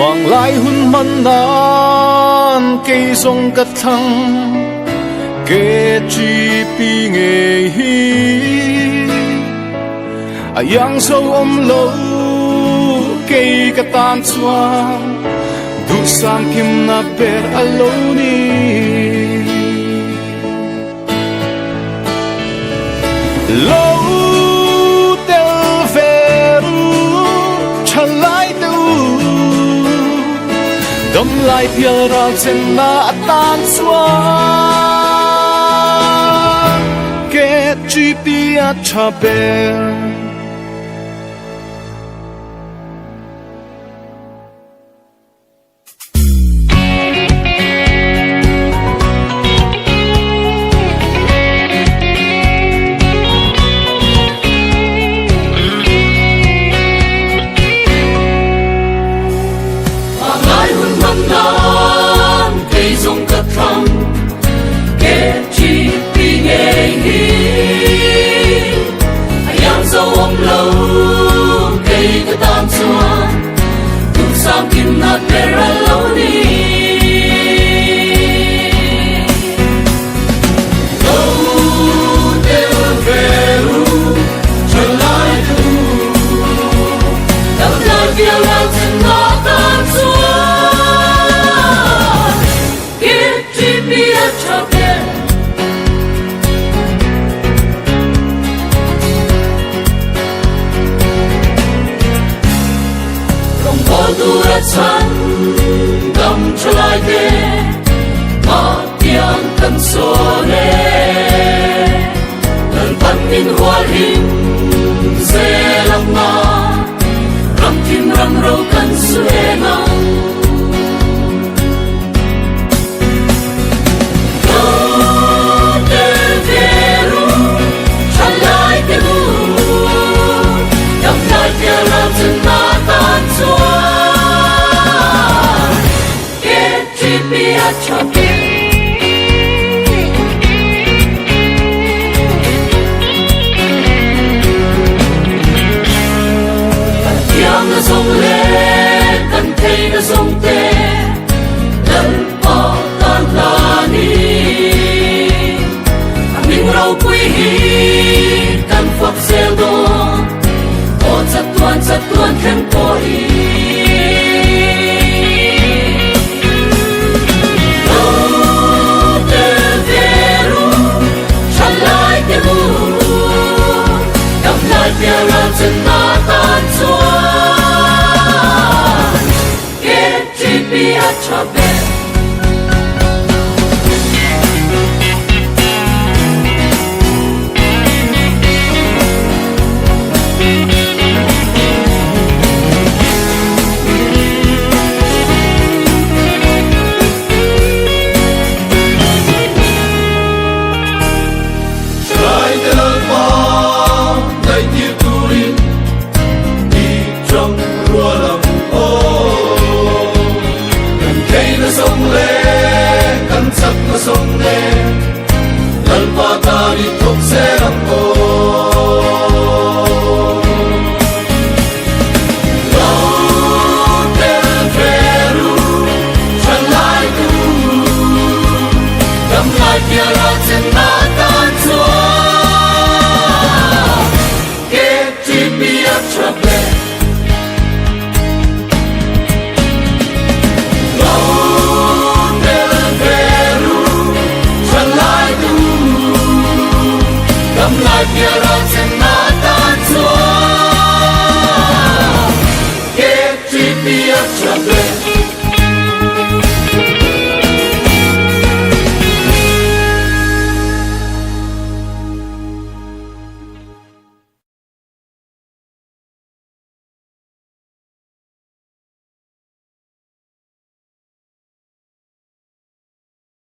Vanglai hun hman nan kei zawng ka thlang KGP ngei hi a iang zo awm lo kei ka tan chuan duhsang kimna ber a lo ni. Lo tel ve u, tha lai te u, dam lai pial ral chenna atan chuan KGP a tha ber. Lai hun hman nan kei zawng ka thlang KGP ngei hi a iang zo awm lo kei ka tan chuan duhsang kimna ber a lo ni. Lo tel ve u thalai te u dam lai pial ral chen na tan chuan KGP a tha ber. Rawngbawl tura chhan dam thalai te Mahtiang kan sawn e. Lalpan min hual him zel ang nga, ram thim ram ro kan su eng ang. Lo tel ve ru, thalai te u, dam lai pial ral chen na tan chuan KGP a tha ber. Kan thiamna zawng leh kan theihna zawng te Lalpa tan hlan i a hming ropui hi kan fak zel dawn aw chatuan chatuan thleng pawh hi. Lo tel ve ru thalai te u dam lai pial ral chen na tan chuan KGP a tha ber. Hrai te Lalpa ngaihtir turin i tang rual ang aw. Kan theihna zawng leh kan chakna zawng nen Lalpa tan i thawk zel ang aw. Lo tel ve ru thalai te u, dam lai pial ral chen na tan chuan.